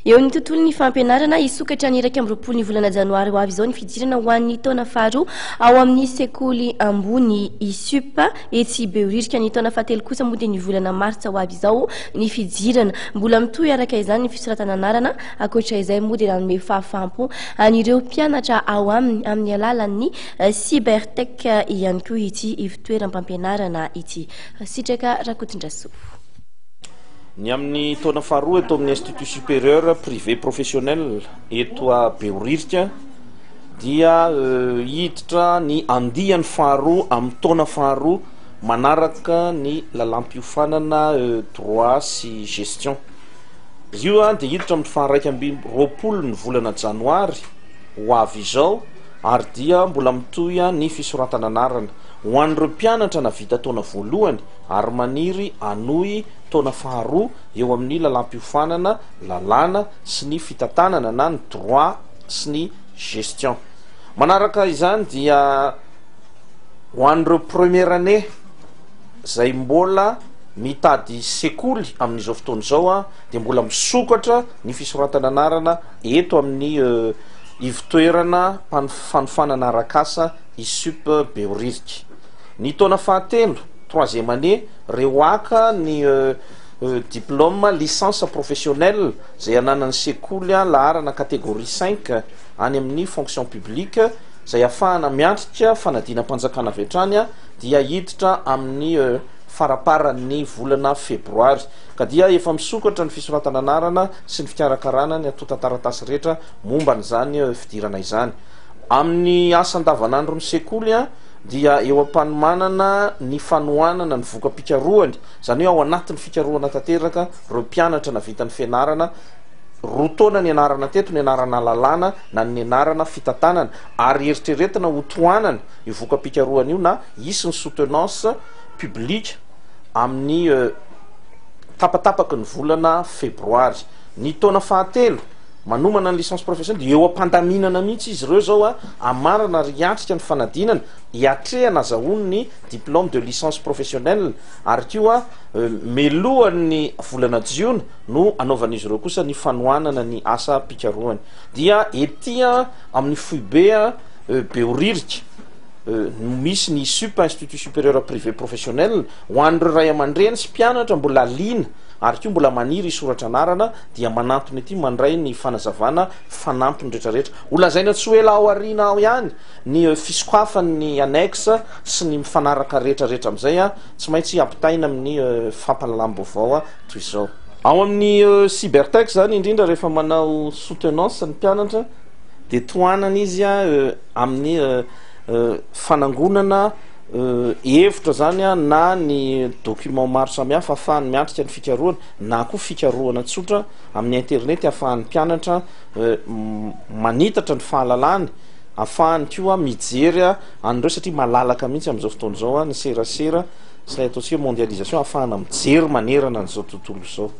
Eo amin'ny tontolon'ny fampianarana, hisokatra ny 21 ny volana janoary ho avy izao ny fidirana ho an'ny taona faharoa ao amin'ny sekoly ambony ISUP etsy Behoririka. Ny taona fahatelo kosa moa dia ny volana martsa ho avy izao ny fidirana. Mbola mitohy araka izany ny fisoratana anarana. Ankoatra izay moa dia nanome fahafaham-po an'ireo mpianatra ao aminy amin'ny alalan'ny Cybertech ihany koa ity ivontoeram-pampianarana ity. Sitraka Rakotondrasoa. Ny amin'ny taona faharoa eto amin'ny Institut Supérieur Privé Professionnel eto Behoririka dia hiditra ny andiany faharoa amin'ny taona faharoa manaraka ny lalam-piofanana droit sy gestion. Izy io dia hiditra amin'ny faha-21 ny volana janoary ho avy izao ary dia mbola mitohy ny fisoratana anarana ho an'ireo mpianatra navita taona voalohany ary maniry hanohy taona faharoa eo amin'ny lalam-piofanana lalàna sy ny fitantanana na ny droit sy ny gestion. Manaraka izany dia ho an'ireo première année izay mbola mitady sekoly amin'izao fotoana izao dia mbola misokatra ny fisoratana anarana eto amin'ny ivontoerana fanofanana arak'asa ISUP Behoririka. Ny taona fahatelo, troisième année, reo haka ny diplôme licence professionnelle izay ananan'ny sekoly laharana catégorie cinq any amin'ny fonction publique izay ahafahana miatrika fanadinam-panjakana avy hatrany dia hiditra amin'ny faraparan'ny volana febroary ka dia efa misokatra ny fisoratana anarana sy ny fikarakarana ny antontan-taratasy rehetra momba an'izany fidirana izany amin'ny asa andavanandron'ny sekoly. Dia eo am-panomanana ny fanohanana ny voka-pikarohany, izany hoe ao anatin'ny fikarohana tanteraka ireo mpianatra navita ny fianarana roa taona nianarana teto, nianarana lalàna na ny nianarana fitantanana, ary eritreretina ho tohanana io voka-pikarohana io na hisy ny soutenance publique amin'ny tapatapaky ny volana febroary. Ny taona fahatelo. Manomana ny licence professionnelle dia eo am-pandaminana mihitsy izy ireo izao hamarana ary hiatrika ny fanadinana hiatrehana azahoany ny diplôme de licence professionnelle ary koa melohan'ny volana jiona no hanaovan'izy ireo kosa ny fanohanana ny asa pikarohany dia ety amin'ny foibe Behoririka no misy ny ISUP, Institut Supérieur Privé Professionnel, ho an'ireo ray aman-dreny sy mpianatra mbola liana ary koa mbola maniry hisoratra anarana dia manantona ety mandray ny fanazavana fanampiny retraretra. Ho lazaina tsy ho ela ao aoriana ao ihany ny fisokafan'ny annexe sy ny mifanaraka retraretra amin'izay tsy maintsy ampitaina amin'ny fampahalalam-baovao toy izao. Ao amin'ny cybertech izany indrindra rehefa manao soutenance ny mpianatra dia tohanana izy amin'ny fanangonana hevitra izany na ny document maro samihafa ahafahany miatrika ny fikarohana na koa fikarohana tsotra amin'ny internet ahafahan'ny mpianatra manitatra ny fahalalany, ahafahany koa mijery an'ireo satria malalaka mihitsy amin'izao fotoana izao ny serasera sy ilay ataontsika hoe mondialisation ahafahana mijery manerana an'izao tontolo izao.